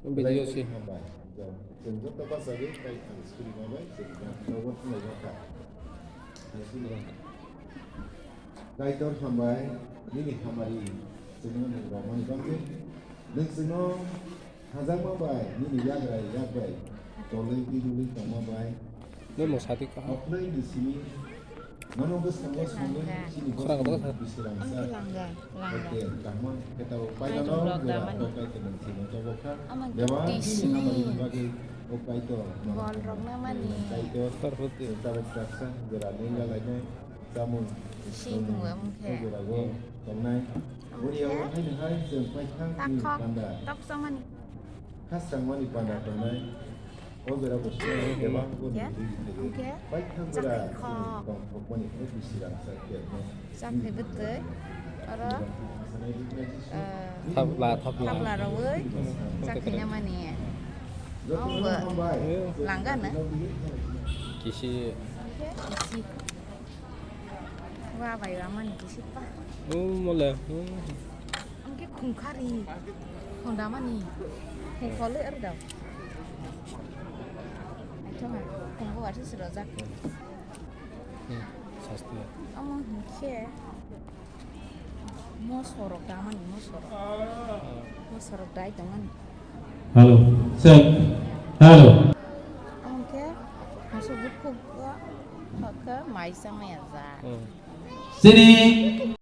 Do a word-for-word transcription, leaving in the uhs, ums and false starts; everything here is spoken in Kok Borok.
Video si. Hambai. Chwng joto bachagwi tei ang suri manbai, chwng joto thangwi kha. Kaitor hambai, nini hamari chwngno nwng romani bagwi. Nwng chwngno hajakma bai, nini yagra yak bai tolwi bidulwi tongma bai. Nw mwsadi ka. Oklai ni simi nono bwskango songwi chini khorang bwskango kha. Bisirang sa. Oke, kahma keta o paino jora to kai te nang simi to bokha. Dewa nini hamari bagwi o kaito. Bol rok na mani. Kaito. Tar hote. Tabok saksa jora ningla lainai. Chamung. Sing nungwa mungkhe. Jora go tongnai. Buri yago haini hai chwng paithak ni panda. Tok samani. Khasrangmani panda tongnai. O jora bo sini bebak bo ni twi thaiwi. Paithak jora tong thokmani hai bisirang sa khe. Chakhai bwtwi. Oro, eh, thapla, thapla. Thapla rwui chakhai namani. Ongbo langano. Kisi. Kisi. Wa bai wa mani kisi pa. Oh, mole. Ang khe khungkhari. Khondamani. Khungkholi ar dao. Aitho ha. Khungbo wa thisi rojak. Hmm, sastu. Amo hinkhe mosorok damani mosorok. Mosorok dai tongmani. Hello. Check. Hello. Amo hinkhe moso bukhuk o hokhe mai changmaya ja. Hmm. Sini